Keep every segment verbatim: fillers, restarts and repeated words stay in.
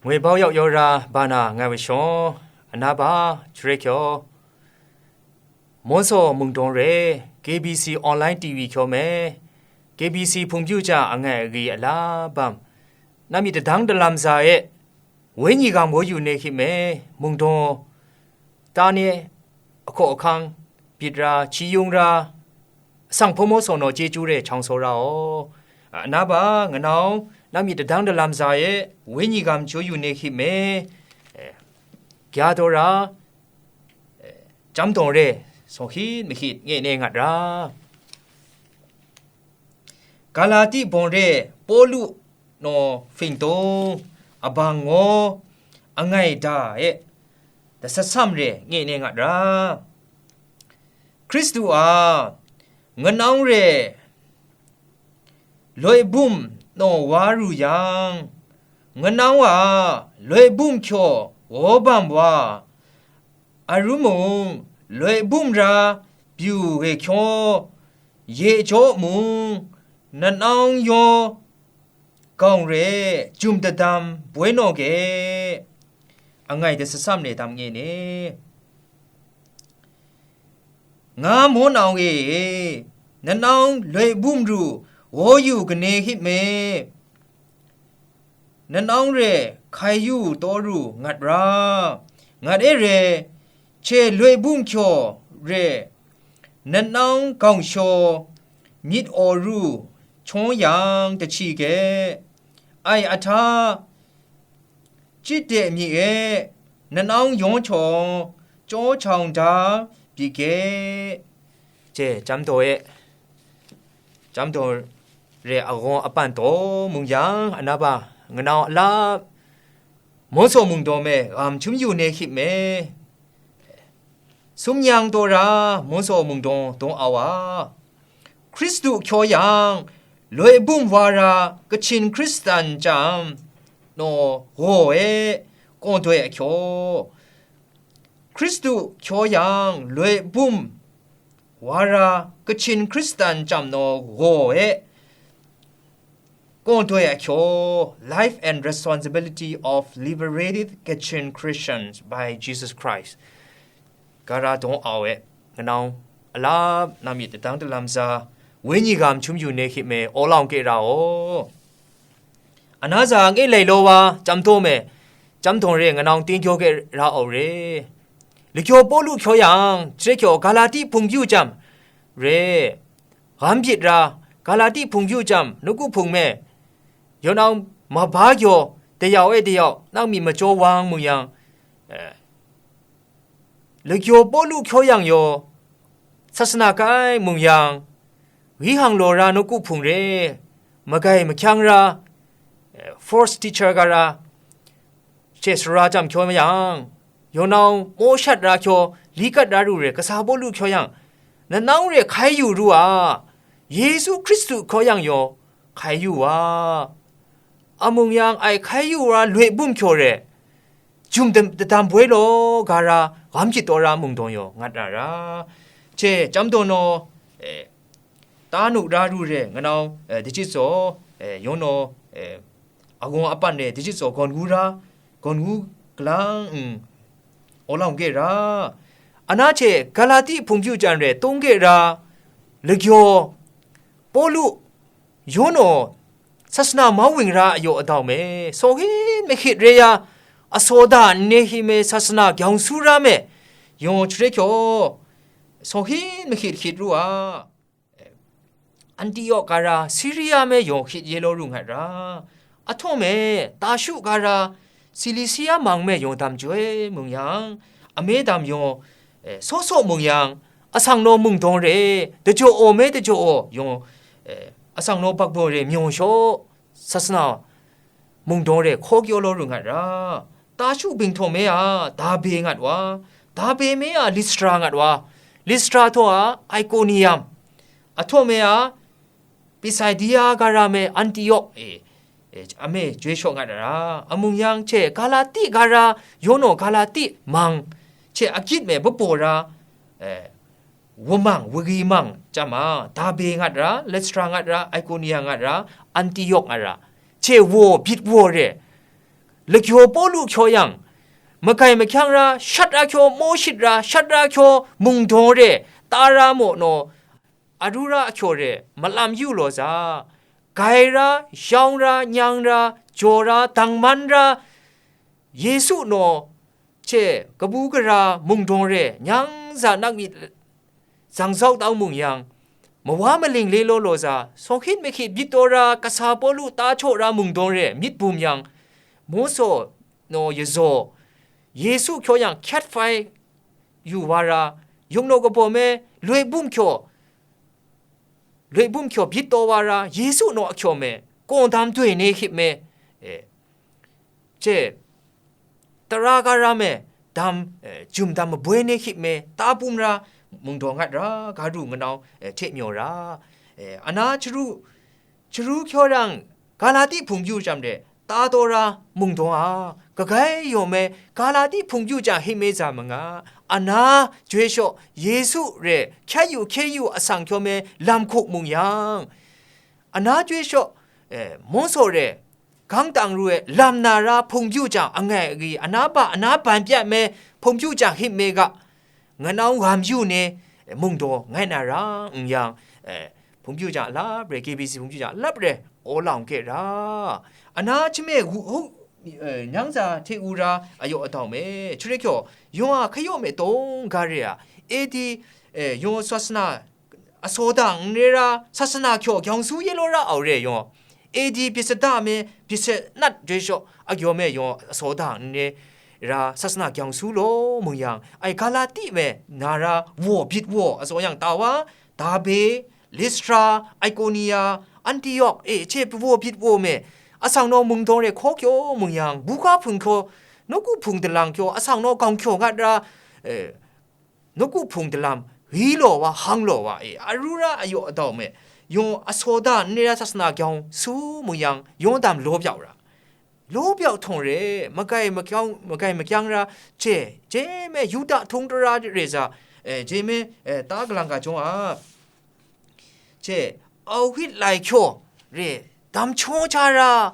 ငွေဘဝရောက်ရောရာဘာနာငါဝေရှော အနာဘါ ချရဲကျော် မောဆိုမုန်တုံရဲ K B C online T V ကျော်မဲ K B C ဖုန်ပြူကြအငဲ့အဂီအလားဘမ် နမီတဒန်းတလမ်စာရဲ့ ဝိညာဉ်ကံမိုးယူနေခိမဲ မုန်တုံ တားနေ အခေါ်အခန်း ပြစ်ရာ ချီယုံရာ အဆောင်ဖိမောဆောင်တော်ကျေးဇူးတဲ့ချောင်းစောရအောင်။ အနာပါ ငနောင် နမီတဒန်းတလမ်စာရဲ့ ဝိညာဉ်ကံချိုးယူနေခိမဲ အဲ ကြားတော်ရာ အဲ ကျမ်းတော်ရဲ ဆောင်ခိမခိငဲ့နေငတ်ရာ ဂါလာတိဘွန်ရဲ ပောလု နော် ဖင်တုံ အဘန်ငေါ အငိုင်ဒါ အဲ တဆဆမ်ရဲ ငဲ့နေငတ်ရာ ခရစ်တုအာ ငနောင်ရဲ လွဲ့ဘုံ နော်ဝါရူယံ ငနောင်အာ လွဲ့ဘုံကျော် ဝေါ်ဘမ်ဝါ အရုမုံ လွဲ့ဘုံရာ ပြူဝေချော ရေကျော်မုံ နနောင်ယော ကောင်ရဲ ဂျုံတဒမ် ဘွဲနော်ကဲ အငိုင်တဆဆမ်နေတမ်ငဲ့နေ ငါမောနောင်ဂေ နနောင်လွဲ့ဘုံရူ ဝေါ်ယူကနဲဟိမဲ နနောင်ရဲ ခိုင်ယူတော်ရူ ငတ်ရာ ငတ်အဲရဲ ချေလွဲ့ဘုံကျော်ရဲ နနောင်ကောင်ကျော် မြစ်အော်ရူ ချောယံတချီကဲ အိုင်အထါ ကျစ်တဲ့မြေအဲ နနောင်ရောချော် ကြောချောင်ဒါပစ်ကဲ ကျဲ ကျမ်းတော်ရဲ့ ကျမ်းတော်ရဲ့အဂေါအပန့်တော်မူရာ အနာပါ ငနောင်အလပ် မောဆိုမုန်တော်မဲ့ ဂမ်ချွမ်ယူနေခိမဲ ဆုမညံတော်ရာ မောဆိုမုန်တော် တော်အဝါ ခရစ်တုကျော်ယံ လွဲ့ဘုံဝါရာ ကချင်ခရစ်စတန်ကျမ်း နော် ဂေါ်ဝဲ ကော့တွဲအကျော် ခရစ်တုကျော်ယံ လွဲ့ဘုံဝါရာ ကချင်ခရစ်စတန်ကျမ်း နော် ဂေါ်ဝဲ ကော့တွဲအကျော် Life and Responsibility of Liberated Kachin Christians by Jesus Christ ဂါရာတုံးအဝဲ ငနောင်အလပ် နမီတတန်းတလမ်စာ ဝိညာဉ်ကံချွမ်ယူနေခိမဲ အောလောင်ကဲရာအို အနာဇာငဲ့လဲလောဝါ ကျမ်းတော်မဲ့ ကျမ်းတော်ရဲ ငနောင်တင်းကျော်ကဲရာအိုရဲ လကျော်ပောလုကျော်ယံ ကျဲကျော် ဂါလာတိဖုန်ပြူကျမ်း ရဲ ဂမ်ပြစ်ရာ ဂါလာတိဖုန်ပြူကျမ်း နကုဖုန်မဲ့ ယောနောင်မဘာကျော် တယောက်အဲတယောက် နောက်မီမကျော်ဝံမူယံ အဲ လကျော်ပောလုကျော်ယံယော ဆာစနာကိုင်မူယံ ဂီဟံလော်ရာနကုဖုန်ရဲ မဂိုင်မချံရာ အဲ false teacher ကရာ ရှေ့စရာကြံ့ဖြောမယံ ယောနောင်မောရှတ်ရာကျော် လီကတ်ရာရူရဲ ကစားပောလုကျော်ယံ နနောင်ရဲခိုင်ယူရူအာ ယေရှုခရစ်တုကျော်ယံယော ခိုင်ယူဝါ အမုံယံအိုင်ခိုင်ယူဝါ လွဲ့ဘုံကျော်ရဲ ဂျုံတတမ်ဘွဲလော ဂါရာ ဂမ်จิตတော်ရာ မုန်တော်ယော ငတ်ရာရာ ချေ ကျမ်းတော်နော် အဲ တားနုရာရူရဲ ငနောင် အဲ တจิตစော အဲ ယောနော် အဲ အဂွန်အပတ်နဲ့ တจิตစော ဂွန်ဂူရာ ဂွန်ဂူကလံ အင်း အိုလောင်ကဲရာ အနာချေ ဂါလာတိဖုန်ပြူကျမ်းရဲ တုံးကဲရာ လကျော် ပောလု ယောနော ဆာစနာမောင်းဝင်ရာအယောအတောင်မဲ စောဟိမခိတ်ရေယာ အစောဒာနေဟိမဲ ဆာစနာကြောင်ဆူရာမဲ ယောချရဲကျော် စောဟိမခိတ်ခိတ်ရူအာ အန်တီယော့ကာရာ ဆီရီးယားမဲယောခိတ်ရေလောရူငတ်ရာ အထော့မဲ တာရှုကာရာ ဆီလီဆီးယားမင်မဲယောဒမ်ကျွဲမုံယံ အမဲဒမ်ယော အဲ စောစောမုံယံ အဆောင်တော်မုန်တော်ရဲ တကြော်အော်မဲတကြော်အော်ယော အဲ အဆောင်တော်ဘက်ပေါ်ရဲ မြော်လျှော့ ဆာစနာ မုန်တော်ရဲ ခေါ်ပြောလို့ရူငတ်ရာ တာရှုဘိင်ထော်မဲဟာ ဒါဗေငတ်ဝါ ဒါဗေမဲဟာ လစ်တြာငတ်ဝါ လစ်တြာထော်ဟာ အိုင်ကိုနီယမ် အထော့မဲဟာ ပိဆိုင်ဒီးယားဂါရာမဲ အန်တီယော့ အဲ အဲ အမဲ ကျွဲလျှော့ငတ်ရာ အမုံယံချေ ဂါလာတိဂါရာ ယောနော ဂါလာတိမင် ချေ အကစ်မဲ ပပော်ရာ အဲ ဝမင် ဝဂီမင် ကျမ ဒါဗေငတ်ရာ လစ်တြာငတ်ရာ အိုင်ကိုနီယမ်ငတ်ရာ အန်တီယော့ငတ်ရာ ချေ ဝေါ် ဘစ်ဝေါ်ရဲ lagyaw Pawlu hkyaw yang, magai mahkyang ra, shat ra hkyaw maw shit ra, shat ra hkyaw mungdaw re, ta ra maw naw, aru ra ahkyaw re, malam yu law za, gai ra, yawng ra, nyang ra, jaw ra, dangman ra, Yesu naw hte kabu gara mungdaw re, nyang za nak myit zangzau tau mung yang, mawa maling le law law za, sawhkit mahkit bit taw ra, kasa Pawlu ta htaw ra mungdaw re, myit bum yang, mawsaw naw yazaw, Yesu hkyaw yang hkyat hpai yu wa ra, yung naw kabaw me, loi bum hkyaw, loi bum hkyaw bit taw wa ra, Yesu naw ahkyaw me, kawng dam doi ne hkip me, e, che, tara gara me, dam, e, jum dam maboi ne hkip me, ta bum ra, mungdaw ngat ra, ga ru nganau, e, hte myaw ra, e, ana chyaru, chyaru hkyaw rang, Galati hpung byu jam re, ta taw ra mungdaw a, kagai yaw me, Galati hpung byu jang hkip me za manga, ana joi shaw Yesu re hkye yu hkye yu asang hkyaw me lam hkuk mung yang, ana joi shaw, e, mawsaw re, gang tang ru e, lam na ra hpung byu jang angai agri, ana ba, ana ban pya me hpung byu jang hkip me ga, nganau gam yu ne, mungdaw ngai na ra n yang, e, hpung byu jang alap re, K B C hpung byu jang alap re, aw lang ke ra. Ana chime hu, hu, e, nyang za hte u ra ayaw adau me, chare kyaw, yawng a hkayaw me tawng ga re a, A D, e, yawng sasana asaw da n re ra, sasana hkyaw gyawng su ye law ra au re yawng, A D pyit sada me, pyit sanat joi shaw, a gyaw me yawng asaw da n re ra, sasana gyawng su law mung yang, ai Galati me na ra, waw bit waw asaw yang ta wa, Derbe, Listra, Ikonia, Antiok, e, hte waw bit waw me, asang naw mungdaw re hkaw kyaw mung yang, buga hpung hkyaw, nawku hpung dalang hkyaw, asang naw gawng hkyaw ngat ra, e, nawku hpung dalam, gyi law wa, hang law wa e, aru ra ayaw adau me, yawng asaw da n re ra sasana gyawng su mung yang, yawng dam law byau ra. Law byau htawng re, magai makyang, magai makyang ra, che, che me Yuda htung tara re za, e, che me, e, ta galang ga jawng a, che, au hkrit lai hkyaw re, dam hkyaw cha ra,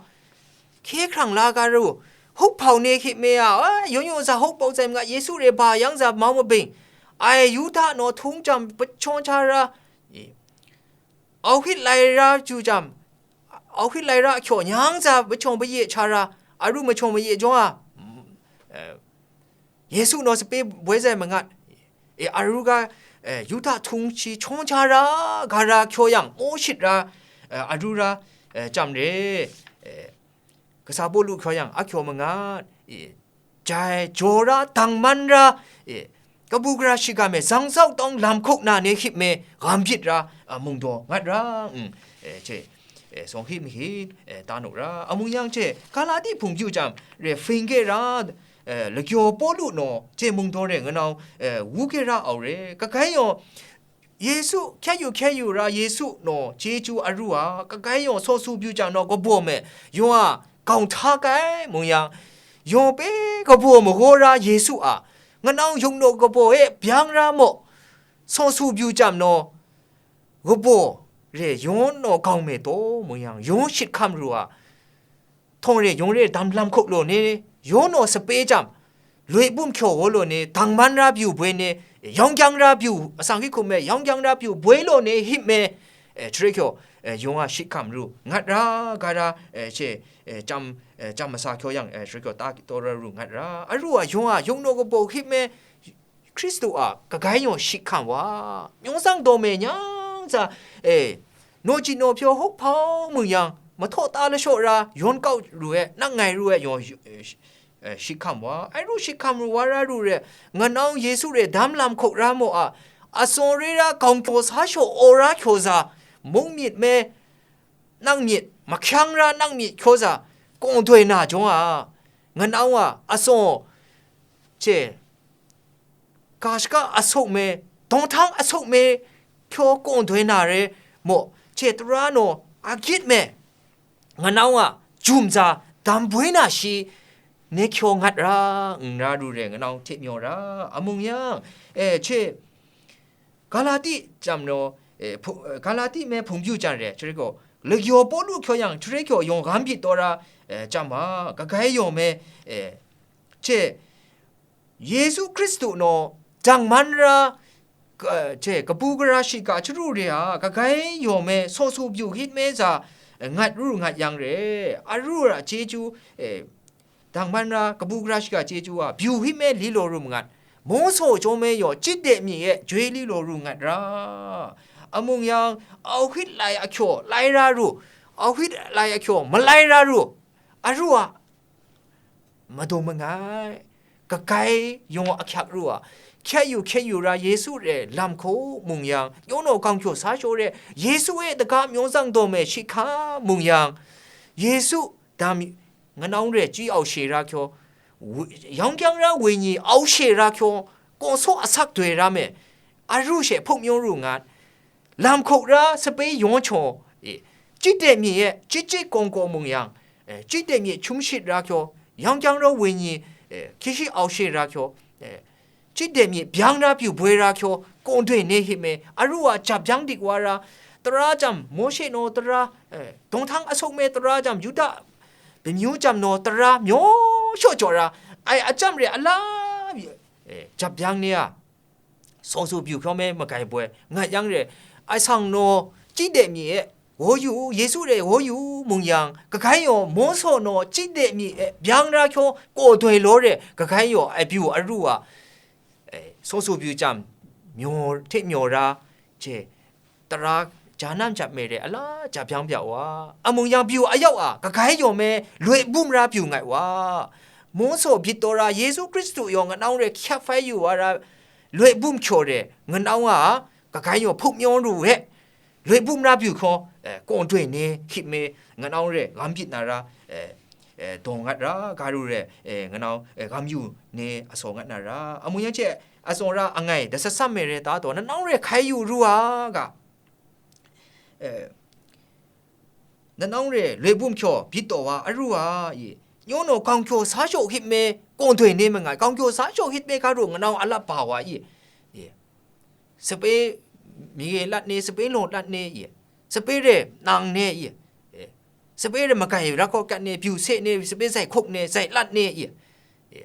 hkye hkrang la ga ru, hup hpau ne hkip me a, a, yawng yawng za hup pau tsai manga, Yesu re ba yang za mau mabing, ai Yuda naw htung jam pachawng cha ra, i, au hkrit lai ra ju jam, au hkrit lai ra hkyaw nyang za pachawng paye cha ra, aru machawng maye jawng a, mm, eh, Yesu naw sape boi zai mangat, e, aru ga, e, Yuda htung shi hkyaw cha ra, ga ra hkyaw yang, maw shit ra, e, aru ra, e, chyam re, e, kasa Pawlu hkyaw yang, a hkyaw mangat, e, jai, jaw ra, dang man ra, e, kabu gara shiga me, zang zau tawng lam hkuk na ne hkip me, gam byin ra, a, mungdaw ngat ra, mm, e, che, e, sawng hkip mahkip, e, ta nu ra, amung yang che, Galati hpung yu jam, re, hpring ke ra, e, lagyaw Pawlu naw, che mungdaw re nganau, e, wu ke ra au re, kagai yaw, Yesu, hkye yu hkye yu ra Yesu naw, chyeju aru a, kagai yaw, saw su byu jang naw, kabaw me, yaw a, gaung hta kai, mung yang, yaw pe kabaw magaw ra Yesu a, nganau yung naw kabaw e byang ra maw, saw su byu jam naw, kabaw re yaw naw gaung me taw, mung yang, yaw shit hkam ru a, htawng re yawng re dam lam hkuk law ni, yaw naw sape jam, loi bum hkyaw waw law ni, dang man ra byu boi ni, yawng kyang ra byu, atsang hkyi hkum me, yawng kyang ra byu boi law ni hip me, e, hte hkyaw, e, yawng a shik hkam ru, ngat ra, ga ra, e, she, e, chyam, e, chyam masa hkyaw yang, e, hte hkyaw ta, taw ra ru ngat ra, aru a yawng a, yawng naw kabaw hip me, Hkristu a kagai yaw shik hkam wa, myung tsang daw me nyang tsa, e, naw ji naw pyaw hkuk hpau mung yang, mahtaw ta lashaw ra, yawn kau ru e, nang ngai ru e, yaw, e, shi-, e, shik hkam wa, ai ru shik hkam ru wa ra ru re, nganau Yesu re dam lam hkuk ra mu a, atsawng re ra gaung kyaw sa shaw aw ra hkyaw za, mung myit me, nang myit, mahkyang ra nang myit hkyaw za, kawng doi na jawng a, nganau a, atsawng, che, ga shaka asuk me, dawng htang asuk me, hkyaw kawng doi na re, maw, che tara naw, agit me, nganau a, jum za, dam boi na shi, ne hkyaw ngat ra, n ra ru re, nganau hte myaw ra, amung yang, e, che, Galati jam naw, e, hpu-, e, Galati me hpung byu jan re, chare gaw, Lagyaw Pawlu hkyaw yang, hti hkyaw yawng gam byin taw ra, eh, chyam ma, kagai yawng me, eh, hte Yesu Hkristu naw dang man ra, ka-, hte kabu gara shiga chyaru re a, kagai yawng me saw su byu hkrit me za, eh, ngat ru ngat yang re, aru ra chyeju, eh, dang man ra, kabu gara shiga chyeju a, byu hkrit me li law ru mangat, mawsaw jaw me yaw chyit de myi e joi li law ru ngat ra, amung yang, au hkrit lai ahkyaw lai ra ru, au hkrit lai ahkyaw malai ra ru, aru a, madung mangai, kagai yawng ahkyak ru a, hkye yu hkye yu ra Yesu re lam hku mung yang, yawng naw gang hkyaw sa shaw re, Yesu e daga myawng tsang daw me shi hka mung yang, Yesu dam nganawng re chyi au she ra hkyaw, wi-, yawng kyang ra wenyi au she ra hkyaw, kaw saw asak doi ra me, aru she hpuk myawng ru ngat, lam hkuk ra sape yawng hkyaw e, chyit de myi e, chyit chyit kawng kawng mung yang, e, chyit de myi hkyum shit ra hkyaw, yawng kyang ra wenyi, e, hkyi shi au she ra hkyaw, e, chyit de myi byang ra pyu boi ra hkyaw, kawng doi ne hkrit me, aru a jap jang dik wa ra, tara jam, Mawshe naw tara, e, dawng htang asuk me tara jam, Yuda bamyu jam naw tara, myaw shaw jaw ra, ai a jam re ala, e, jap jang ni a, saw su byu hkyaw me magai boi, ngat yang re, ai sang naw, chyit de myi e, woi yu, Yesu re woi yu, mung yang, kagai yaw, mawsaw naw, chyit de myi e, byang ra hkyaw, kaw doi law re, kagai yaw, ai byu aru a, e, saw su byu jam, myaw hte myaw ra, hte, tara, ja nam jap me re, ala, ja byang bya wa, amung yang byu ayau a, kagai yaw me, loi bum ra byu ngai wa, mawsaw byin taw ra, Yesu Hkristu yaw nganawng re hkyap hpai yu wa ra, loi bum hkyaw re, nganawng a, kagai yaw hpuk myawng ru we, loi bum ra byu hkyaw, eh, kawng doi ne hkrit me, nganawng re, gam byin na ra, eh, eh, dawng ngat ra, ga ru re, eh, nganawng, eh, gam yu ne asaw ngat na ra, amung yang hte, atsawng ra angai, dasat sam me re ta taw, nanawng re hkai yu ru a ga, eh, nanawng re loi bum hkyaw byin taw wa aru a i, yawng naw gang hkyaw sa shaw hkrit me, kawng doi ne mangai, gang hkyaw sa shaw hkrit me ga ru nganawng a lap ba wa i, i, sape mi e lat ne, sape law lat ne i, sape re nang ne i, e, sape re magai ra hkaw kat ne, byu se ne, sape zai hkup ne, zai lat ne i, e,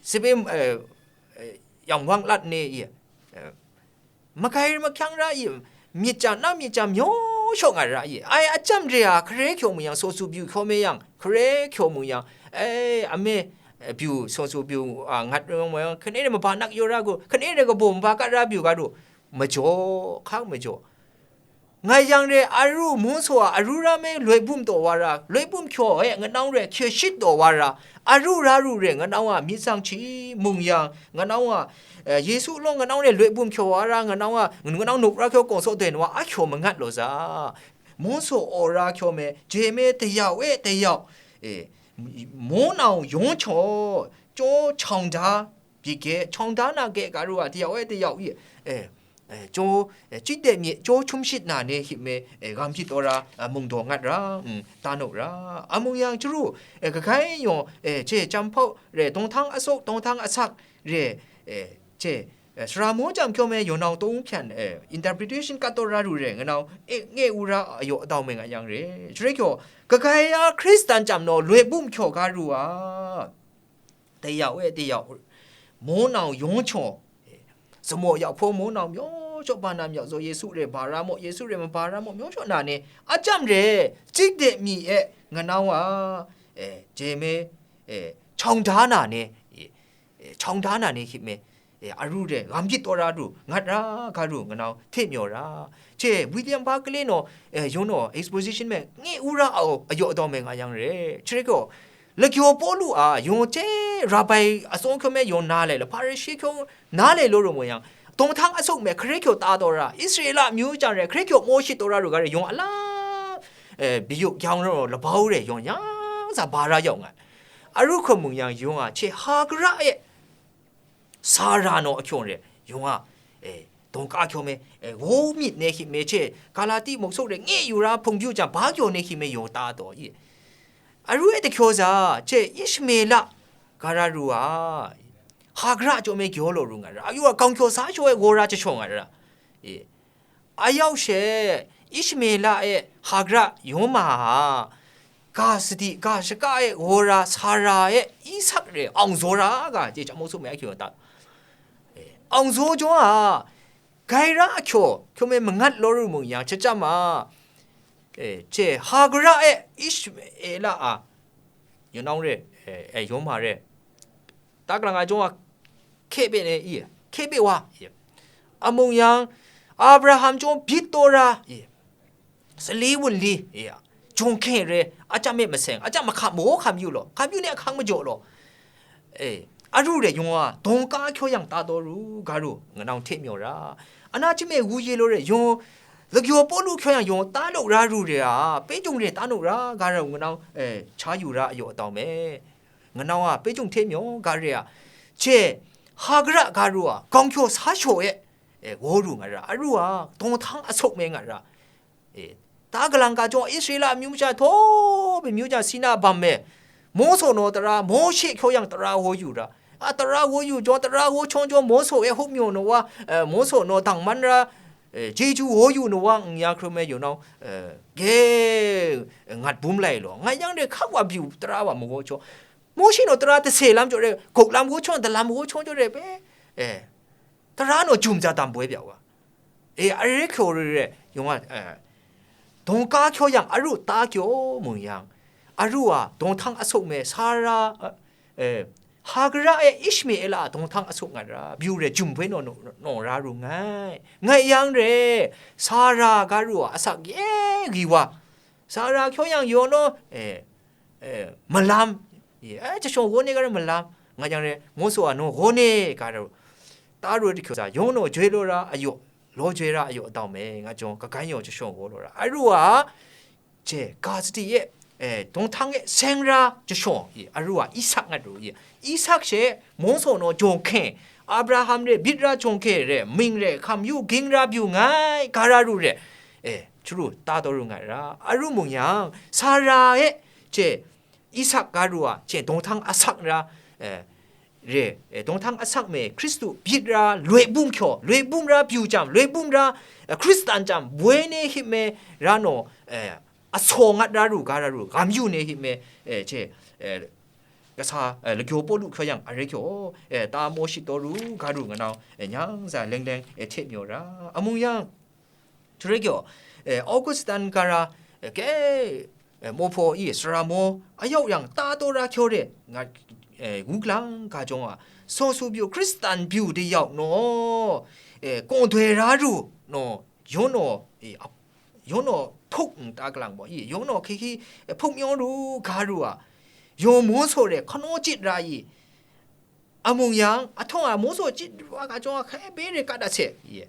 sape, eh, eh, yang wang lat ne i, eh, magai mahkyang ra i, myit ja na myit ja myaw shaw nga ra i, ai a jam re a, hkare hkyaw mu yang, saw su byu hkyaw me yang, hkare hkyaw mu yang, eh, ame, eh, byu, saw su byu, a, ngat rawng ma yang, hkane re maba nak yaw ra gu, hkane re kabaw maba kat ra byu ga ru, majaw, hka majaw. Ngai yang re, aru mung saw a, aru ra me loi bum taw wa ra, loi bum hkyaw e, nganawng re hkye shit taw wa ra, aru ra ru re, nganawng a myit tsang hti mung yang, nganawng a, eh, Yesu law nganawng re loi bum hkyaw wa ra, nganawng a, nganawng nup ra hkyaw kawng saw doi na wa a hkyaw mangat law za. Mung saw aw ra hkyaw me, je me tayau e tayau, e, mawnaw yawng hkyaw, chyaw hkyawng da, byi ge, hkyawng da na ge ga ru a, tayau e tayau i, e, e, chyaw, e, chyit de myi, chyaw hkyum shit na ne hkrit me, e, gam hkyit taw ra, a, mung daw ngat ra, mm, ta nu ra, amung yang chyaru, e, kagai yaw, e, hte chyam hpau re, dawng htang asaw, dawng htang asak re, e, hte, e, sara maw chyam hkyaw me, yaw nau tawng hpyan, e, interpretation kat taw ra ru re, nganau, e, nge u ra, ayaw adau me nga yang re, share hkyaw, kagai ya Hkristan chyam naw, loi bum hkyaw ga ru a. Tayau e tayau, mawnaw yawng hkyaw, samaw yau hpawng mawnaw myaw shaw ba na myaw zaw, Yesu re ba ra maw, Yesu re maba ra maw, myaw shaw na ni, a jam re, chyit de myi e, nganau a, e, je me, e, hkyawng da na ni, e, e, hkyawng da na ni hkrit me, e, aru re, gam gyit taw ra ru, ngat ra ga ru, nganau hte myaw ra. Che, William Barclay naw, e, yawng naw, exposition me, nge u ra au, ayaw adau me nga yang re. Share hkyaw, Lagyaw Pawlu a, yawng hte rabai atsawng hkyaw me yawng na lai la, Hparishe hkyaw na lai law ru mu yang, dawng htang asaw me hkare hkyaw ta taw ra, Israela amyu jang re hkare hkyaw maw shit taw ra ru ga re, yawng a la, e, biyuk gyang rawng labau re, yawng yang za ba ra yau nga. Aru hkawm mung yang, yawng a hte ha gara e, sa ra naw ahkyawng re, yawng a, e, dawng ka hkyaw me, e, wo myit ne hkrit me hte, Galati muk suk re nge yu ra hpung byu jang, ba kyaw ne hkrit me yawng ta taw i. Aru e dahkyaw za, hte Ishmaela, ga ra ru a, ha gara jaw me gyaw law ru nga ra, a yu a gang hkyaw sa shaw e gaw ra jashaw nga ra, e, a yau she, Ishmela e Hagara yawng ma a, ga sadi, ga shaka e wora Sara e Isak re awng zaw ra ga, je chyam mung sum me a kyu ta. Awng zaw jaw a, gai ra a kyaw, kyaw me mangat law ru mung yang, chyam a, e, je Hagara e Ishmela a, yawng re, e, e, yawng ma re. Ta kalang a jawng a, hkye bye ne i, hkye bye wa, i. Amung yang, Abraham jawng bit taw ra, i. Sali wunli, i. Jawng hkye re, a chyam e maseng, a chyam mahkam maw hkam yu law, hkam yu ne ahkang majaw law. E, aru re yawng a, dawng ka hkyaw yang ta taw ru, ga ru, nganau hte myaw ra. Ana chyam e wu ye law re, yawng, lagyaw Pawlu hkyaw yang yawng ta law ra ru re a, Petru re ta law ra, ga ra nganau, e, cha yu ra a yaw atau me. Nganau a, Petru hte myaw ga re a, che, Hagara ga ru a, gawng hkyaw sa shaw e, e, gaw ru nga ra, aru a, dawng htang asuk me nga ra. E, ta kalang ka jawng Israela amyu masha htaw, amyu ja Sina bam me, Mawsaw naw tara, Mawshe hkyaw yang tara gaw yu ra, a tara gaw yu jawng, tara gaw chyawng jawng, Mawsaw e hup myaw naw wa, e, Mawsaw naw dang man ra, e, Jeju gaw yu naw wa, n ya hkrum e yu nau, e, ge, ngat bum lai law, ngai yang re hkak wa byu tara wa maw chyaw, Mawshe naw tara tase lam jaw re, guk lam gaw chyawng, dalam gaw chyawng jaw re, pe, e, tara naw jum ja dam boi bya wa. E, are hkyaw re re, yawng a, e, dawng ka hkyaw yang, aru ta kyaw mung yang, aru a, dawng htang asuk me, Sara, e, e, Hagara e Ishmaela a dawng htang asuk ngat ra, byu re jum boi naw, naw, naw ra ru nngai. Ngai yang re, Sara ga ru a, asak ye gwi wa, Sara hkyaw yang yaw naw, e, e, malam, e, e, jashaw gaw ne ga ru malam, nga jang re, Mawsaw a naw gaw ne ga ru, ta ru ai hkyaw sa, yaw naw joi law ra a yaw, law joi ra a yaw atau me, nga jawng, kagan yaw jashaw gaw law ra, aru a, je, ga sadi e, e, dawng htang e seng ra jashaw, e, aru a, Isak ngat ru, e, Isak she, Mawsaw naw jawng hkye, Abraham re, bit ra jawng hkye re, mying re, hkam yu, ging ra byu nngai, ga ra ru re, e, chyaru ta taw ru ngat ra, aru mung yang, Sara e, je, Isak ga ru a, je, dawng htang asak ra, e, re, e, dawng htang asak me, Hkristu bit ra, loi bum hkyaw, loi bum ra byu jam, loi bum ra, e, Hkristan jam, boi ne hip me, ra naw, e, asaw ngat ra ru, ga ra ru, gam yu ne hip me, e, je, e, kasa, e, lagyaw Pawlu hkyaw yang, are hkyaw, e, ta maw shit taw ru, ga ru nga nau, e, nyang za leng leng, e, hte myaw ra, amung yang, Hte re kyaw, e, Augustan gara, e, ke, e, mawhpaw i sara maw, a yau yang ta taw ra hkyaw re, nga, e, ngu galang ga jawng a, saw su byu Hkristan byu de yau naw, e, kawng doi ra ru naw, yaw naw, e, ap, yaw naw htuk n ta galang maw i, yaw naw hki hki, e, hpuk yaw ru ga ru a, yaw maw saw re hkanaw chit ra i, amung yang, ahtawng a maw saw chit ru a ga jawng a hkai bere kat a se, i.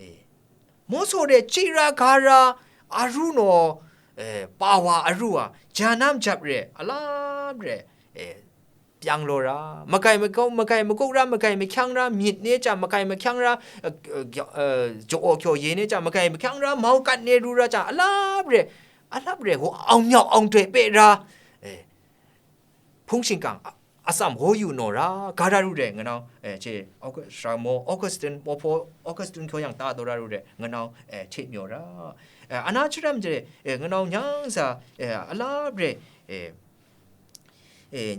E, Mawsaw re chyi ra ga ra, aru naw, e, pa wa aru a, janam jap re, alap re, e, pyang law ra, magai makau, magai magup ra, magai mahkyang ra, myit ne chya, magai mahkyang ra, e, e, gya-, e, jaw-aw kyaw ye ne chya, magai mahkyang ra, mau kat ne ru ra chya, alap re, alap re, hu-, aung myau aung doi pe ra, e, hpung shingkang a, atsam gaw yu naw ra, ga ra ru re, nga nau, e, che, August, sara maw, Augustin, mawhpaw, Augustin hkyaw yang ta taw ra ru re, nga nau, e, hte myaw ra. E, ana charam je, e, nga nau nyang sa, e, alap re, e, e,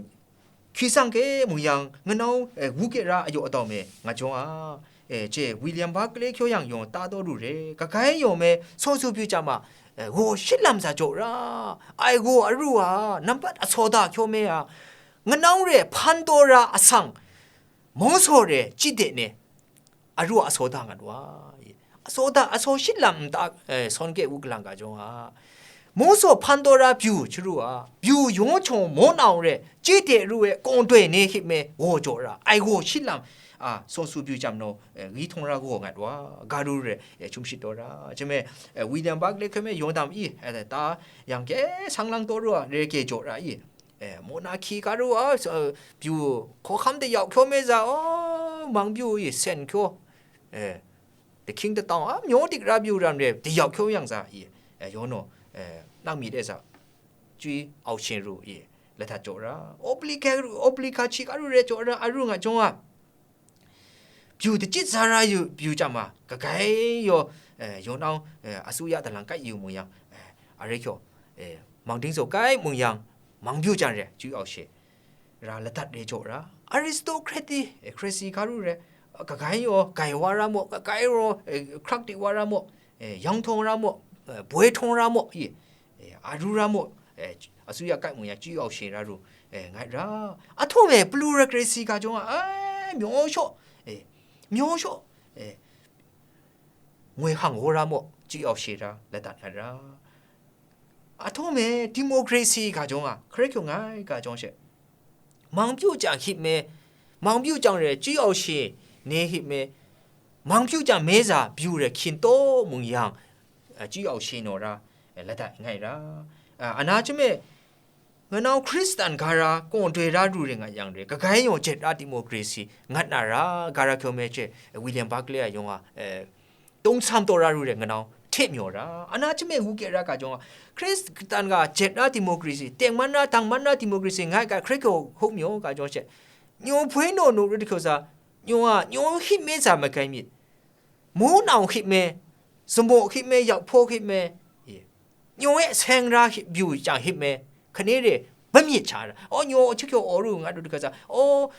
hki sang ke mung yang, nga nau, e, wu ke ra a yaw a dau me, nga jawng a, e, che, William Barclay hkyaw yang yawng ta taw ru re, kagai yaw me, saw su pyu cham a, e, gaw shit lam sa jaw ra, ai gaw aru a, nampat a saw da hkyaw me a, nga nau re hpan taw ra asang, mawsaw re chyi de ne, aru a saw da nga wa, asaw da, asaw shit lam nta, e, sawn ke u galang ga jawng a, mawsaw hpan taw ra byu chyaru a, byu yaw chyaw maw nau re, chyi de ru e, kawng doi ne hip me gaw jaw ra, ai gaw shit lam, a, saw su byu jam naw, e, gyi htawng ra gaw ngat wa, ga ru re, e, hkyum shit taw ra, jeme, e, William Barclay hkoi me yawng dam i, e, ta, yang ke sang lang taw ru a, re ke jaw ra i, e, mona hki ga ru a, e, byu hkawhkam de yau hkyaw me za, o, mang byu i, sen hkyaw, e, dahkying datawng a, myaw dik ra byu ram re, de yau hkyaw yang za i, e, yaw naw, e, nang myit e za, chywi au shin ru i, lahtat jaw ra, obli ga ru, obli ga hki ga ru re jaw ra, a ru nga jawng a, byu dachyit za ra yu, byu chyam ma, kagai yaw, eh, yawng nau, eh, asuya dalang kai yu mung yang, eh, are kyaw, eh, mang ding zaw kai mung yang, mang byu chyam re, chyu au she ra ladat re jaw ra, aristocracy, eh, crazy ka ru re, kagai yaw, gai wa ra maw, kagai raw, eh, hkrak di wa ra maw, eh, yang htawng ra maw, eh, boi htawng ra maw, i, eh, a ru ra maw, eh, asuya kai mung yang chyu au she ra ru, eh, ngai ra. A htawng e pluralcracy ga jawng a, ai, myaw shaw, eh, myaw shaw, eh, ngoi hang ho ra maw, chyu au she ra, ladat ngai ra. A htawng e democracy ga jawng a, hkrai kyaw ngai ga jawng she. Mang pyu chyang hip me, mang pyu chyang re chyu au she ne hip me, mang pyu chyang me za byu re hkyin taw mung yang, a, chyu au she naw ra, eh, ladat ngai ra. A, ana chyam e, nganau Hkristan gara kawng doi ra ru re ngat yang re, kagai yaw jet ra democracy ngat na ra, gara kyaw me che, William Barclay a yawng a, eh, tungsam taw ra ru re nganau hte myaw ra, ana chyam e wu kya ra ga jawng a, Hkristan ga jet ra democracy, tengman ra, dangman ra democracy ngai ga hkrai kyaw hkuk myaw ga jawng she, nyaw hpoi naw nu ru dahkyaw sa, nyaw a, nyaw hkip me za magai myit, mu nau hkip me, samaw hkip me, yaphpaw hkip me, ye, nyaw e seng ra hkip, byu chyang hkip me, hkane re, ba myit sha ra. O, nyaw chakyaw aw ru nga du dahkyaw sa, o,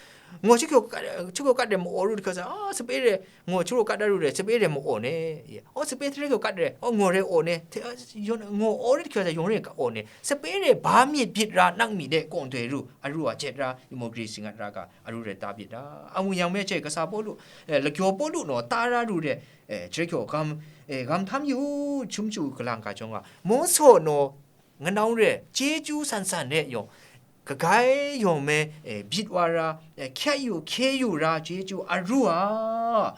ngaw chakyaw kat, chakyaw kat re ma aw ru dahkyaw sa, a, sape re, ngaw chakyaw kat da ru re, sape re ma aw ne. Ye. O, sape hte re kyaw kat re, o, ngaw re aw ne. Hte, a, yawn, ngaw aw re dahkyaw sa, yawng re ka aw ne. Sape re ba myit byit ra nang mi de kawng doi ru, a ru a jet ra, democracy ngat ra ga, a ru re ta byit ra. A mu yang me che, kasa Pawlu, eh, lakyaw Pawlu naw ta ra ru re, eh, chare kyaw gam, eh, gam htam yu, chum chu galang ga jawng a, Mawsaw naw, nganau re, chyeju san san re yawng, kagai yawng me, eh, byit wa ra, eh, hkye yu, hkye yu ra, chyeju a ru a,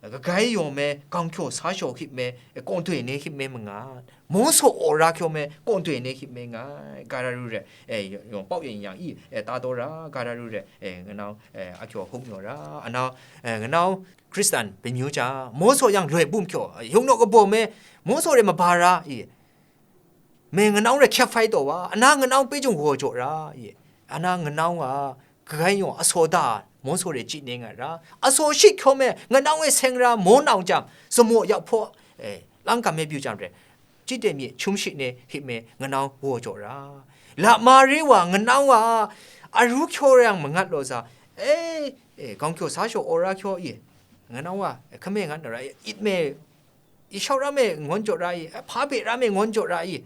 kagai yawng me, gang hkyaw sa shaw hkip me, eh, kawng doi ne hkip me mangat, mung saw aw ra hkyaw me, kawng doi ne hkip me ngai, ga ra ru re, eh, yawng pau yen yang i, eh, ta taw ra, ga ra ru re, eh, nganau, eh, a hkyaw hkuk naw ra, anau, eh, nganau, Hkristan bamyu ja, mung saw yang loi bum hkyaw, eh, yung naw kabaw me, mung saw re maba ra i, me nganau re hkyep hpai taw wa, ana nganau pe jung waw jaw ra i, ana nganau a, kagai yaw asaw da, mung saw re chyi ne nga ra, asaw shit hkyaw me, nganau e seng ra, maw nau jang, samaw yak hpaw, eh, lang kam me byu jang re, chyi de mi, hkyum shit ne hkip me, nganau waw jaw ra. Lama re wa, nganau a, aru hkyaw yang mangat law sa, eh, eh, gang hkyaw sa shaw aw ra hkyaw i, nganau a, eh, hkame ngat na ra, it me, i shau ra me, ngun jaw ra i, eh, hpa be ra me, ngun jaw ra i,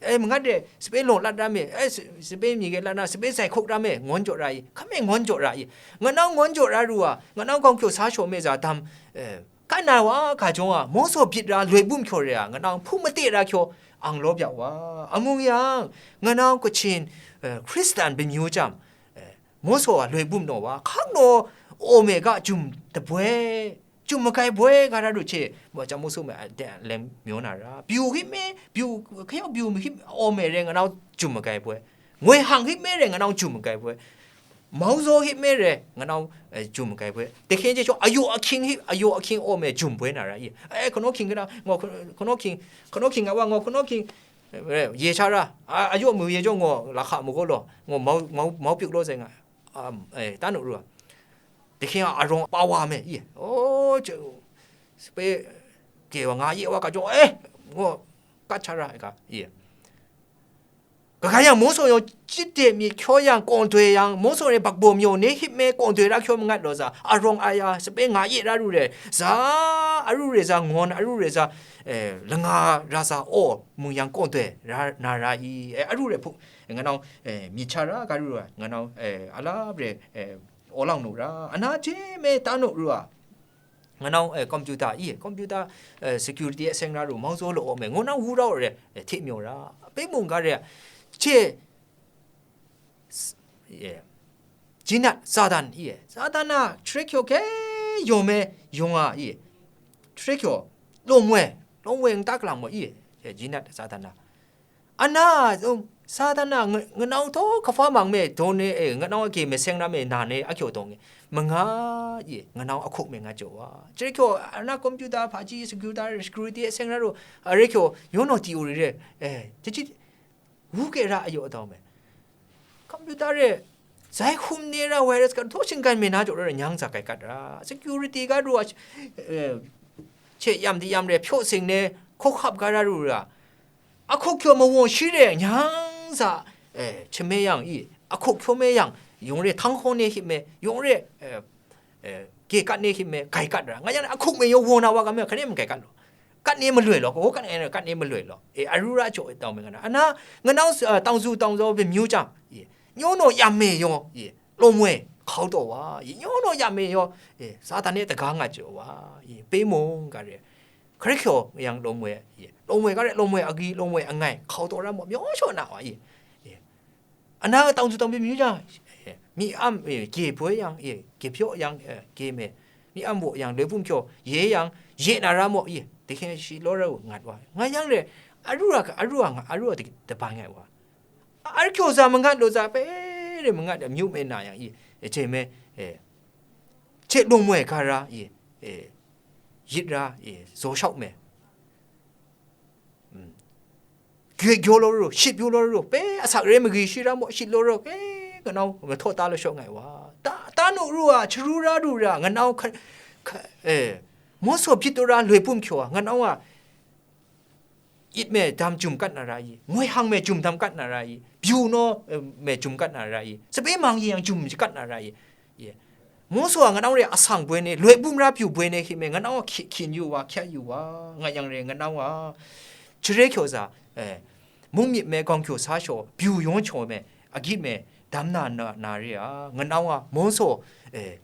eh, mangat de, sape law lat ra me, eh, sa-, sape mi ge lat na, sape sai hkuk ra me, ngun jaw ra i, hkame ngun jaw ra i, nganau ngun jaw ra ru a, nganau gang hkyaw sa shaw me za dam, eh, kai na wa, ga jawng a, mung saw byit ra, loi bum hkyaw re a, nganau hpung mate ra hkyaw, ang law bya wa, amung yang, nganau Kachin, eh, Hkristan bamyu jam, eh, mung saw a loi bum naw wa, hkang naw, aw me ga jum taboi, jum magai boi ga ra ru che, wa jam mung saw me a de lem myaw na ra, byu hkip me, byu, hkayawng byu hkip aw me re nganau jum magai boi, ngoi hang hkip me re nganau jum magai boi, mau zaw hkip me re nganau, eh, jum magai boi, tehkyen je shaw, ayaw ahkying hkip, ayaw ahkying aw me jum boi na ra i, eh, hkanaw hkying kana, ngaw hkanaw hkying, hkanaw hkying nga wa, ngaw hkanaw hkying, eh, ye sha ra, a, ayaw mu ye jaw ngaw, lahka mu gaw law, ngaw mau, mau, mau pyuk law zai nga, um, eh, ta nu ru a. Tehkyen a arawng pa wa me, i, oh, sape, ge wa nga ye wa ka jaw, eh, ngaw, kat sha ra, i ka, i. Kaga yang, mung saw yawng chyi de mi hkyaw yang, kawng doi yang, mung saw re bakbaw myaw ne hkip me, kawng doi ra hkyaw mangat law sa, arawng aya, sape nga ye ra ru re, za, aru re za, ngawn aru re za, eh, langa ra sa, aw, mung yang kawng doi ra, na ra i, eh, aru re hpuk, eh, nganau, eh, myit sha ra, ga ru ra, nganau, eh, alap re, eh, aw lang nu ra, ana hte me ta nu ru a, nganau, eh, computer i, computer, eh, security e seng ra ru, mung saw law aw me, nganau wu rau re, eh, hte myaw ra, pe mung ga re, che, s-, ye, jinat, Satan i, Satan a, hkrai hkyaw hkye yaw me, yawng a i, hkrai hkyaw, lawm we, lawm we nta kalang maw i, eh, jinat, Satan a. Ana, um, Satan a, nga-, nganau htaw kafa mang me, dawn e, eh, nganau a ge me seng ra me, na ne, a hkyaw dawng e, manga i, nganau a hkuk me nga jaw wa. Hkrai hkyaw, ana computer, hpaji, security, security e seng ra ru, a re hkyaw, yaw naw di u ri re, eh, hte chi, wu ke ra a yaw a dau me. Computer e, Zai hkum ne ra, virus ga htaw shinggan me na jaw ra, nyang za gaikat ra, security ga ru a, eh, che yam di yam re, pyaw sing ne, hkawhkap ga ra ru ra, ahkuk hkyaw mawang shi re, nyang za, eh, chame yang i, ahkuk hkyaw me yang, yawng re, htang hkaw ne hkip me, yawng re, eh, eh, ge kat ne hkip me, gai kat ra, nga yang ahkuk me yaw wang na wa ga me, hkare mung gai kat law. Kat ne maloi law, kaw kat ne, kat ne maloi law. E, aru ra jaw tau me nga na. Ana, nga nau, uh, tang zu tang zaw bimyu jang, ye, nyo naw yam me yaw, ye, lawm we, hkau taw wa, ye, nyo naw yam me yaw, ye, Satan ne daga nga jaw wa, ye, pe mung ga re. Hkare hkyaw yang lawm we, ye, lawm we ga re, lawm we agyi, lawm we angai, hkau taw ra maw, myaw shaw na wa, ye. Ye. Ana tang zu tang bimyu jang, mi am, e, gye boi yang, e, gye pyaw yang, e, gye me, mi am baw yang, loi bum hkyaw, ye yang, ye na ra maw, ye, dahkyen shi law ra u, ngat wa. Nga yang re, aru ra, aru ra, nga, aru ra, daban ngai wa. Ar hkyaw za mangat law za, pe re mangat, amyu me na yang, ye, e, je me, e, che lung moi ga ra, ye, e, yit ra, ye, zaw shau me. Mm. Gyu gyaw law ru, shit yu law ru, pe asak re magwi shi ra maw, shit law ru, pe, nganau, mahtaw ta lashaw ngai wa. Ta, ta nu ru a, charu ra ru ra, nganau hka, hka, eh, mawsaw byin tu ra, loi bum hkyaw a, nganau a, it me dam jum kat na ra i, ngoi hang me jum dam kat na ra i, byu naw, eh, me jum kat na ra i, sape mang yi yang jum kat na ra i, ye. Mawsaw a nganau re asang boi ne, loi bum ra pyu boi ne hkyi me, nganau a hkyi-, hkyin yu wa, hkya yu wa, nga yang re nganau a, chare hkyaw za, eh, mung myit me, gawng hkyaw sa shaw, byu yawng hkyaw me, agyi me, dam na, na, na re a, nganau a, mawsaw, eh,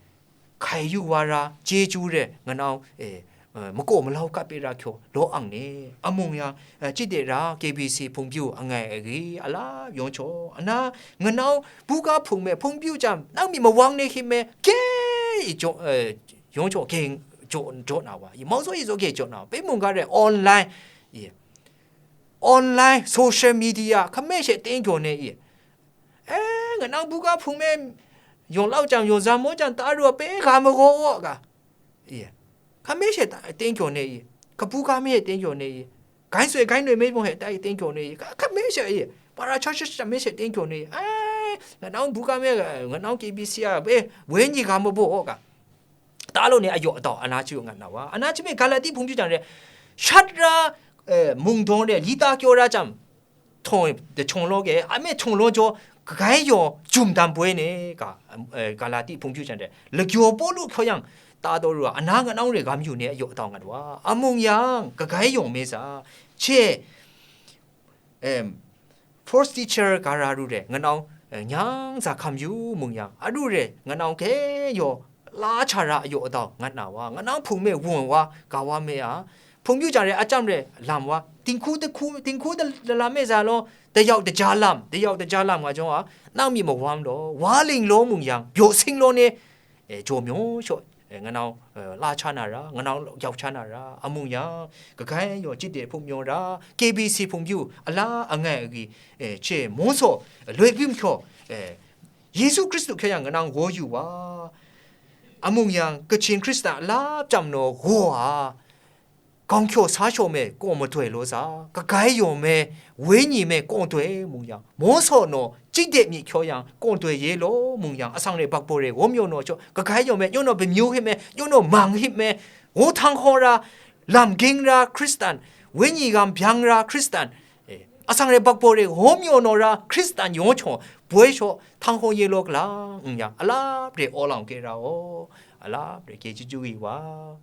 hkai yu wa ra, chyeju re, nganau, eh, eh, makaw malau kap pe ra hkyaw law ang ni, amung yang, eh, chyi de ra, K B C hpung byu angai agyi, alap yawng hkyaw, ana, nganau, buga hpung me, hpung byu jam, nang mi mawang ne hkyi me, ke, i jaw, eh, yawng hkyaw, ke, jaw, jaw na wa, i mau zaw i zaw ke jaw na wa, pe mung ga re, online, i, online, social media, hkame she teng kyaw ne, i, Eh, nganau buga hpung me, yawng lau jang, yawng zam maw jang, ta ru a pe ga magaw wa ga. Ye. Hkame she ta, teng kyaw ne ye. Kabu ga me she teng kyaw ne ye. Gai soi gai noi me bawng she ta ye teng kyaw ne ye. Ka, hkame she ye. Para cha cha cha me she teng kyaw ne ye. Eh, nganau buga me, nganau K B C a, eh, wenyi ga mabaw wa ga. Ta lo ne a yaw a daw, ana chyu ngat na wa. Ana chyu me Galati hpung byu jang re. Shat ra, eh, mungdawng re, li ta kyaw ra jam. Htawng, de htawng law ke, a me htawng law jaw, kagai yaw jum dam boi ne, ga, eh, Galati hpung byu jang de, lagyaw Pawlu hkyaw yang, ta daw ru a, ana nganau re gam yu ne, a yaw tau ngat wa, amung yang, kagai yawng me sa, che, em, force teacher ga ra ru re, nganau, eh, nyang za hkam yu mung yang, a ru re, nganau ke yaw, la cha ra a yaw tau ngat na wa, nganau hpung me wung wa, ga wa me a, Hpung byu jang re, a chyam re, lam wa, dinghku dahku, dinghku da-, dalam e za law, dayau daja lam, dayau daja lam nga jawng a, nang mi mawam law, wa ling law mung yang, byaw sing law ne, eh, jaw myaw shaw, eh, nganau, eh, la cha na ra, nganau yau cha na ra, amung yang, kagai yaw chyi de hpung myaw ra, K B C hpung byu, ala angai agyi, eh, che mung saw, loi byu hkyaw, eh, Yesu Hkristu hkye yang nganang gaw yu wa, amung yang, Kachin Hkristan a lap chyam naw gaw a, Gawng hkyaw sa shaw me kaw madoi law sa, kagai yaw me, wenyi me kaw doi mung yang, mawsaw naw, chyingde myi hkyaw yang, kaw doi ye law mung yang, asang re bakbaw re, wom yaw naw jaw, kagai yaw me, yaw naw bamyu hkrit me, yaw naw mang hkrit me, ngu htang hkaw ra, lam ging ra Hkristan, wenyi gam byang ra Hkristan, eh, asang re bakbaw re, wom yaw naw ra Hkristan yaw hkyaw, boi shaw, htang hkaw ye law kala, mung yang, alap re aw lang ke ra aw, alap re ke chyeju wi wa.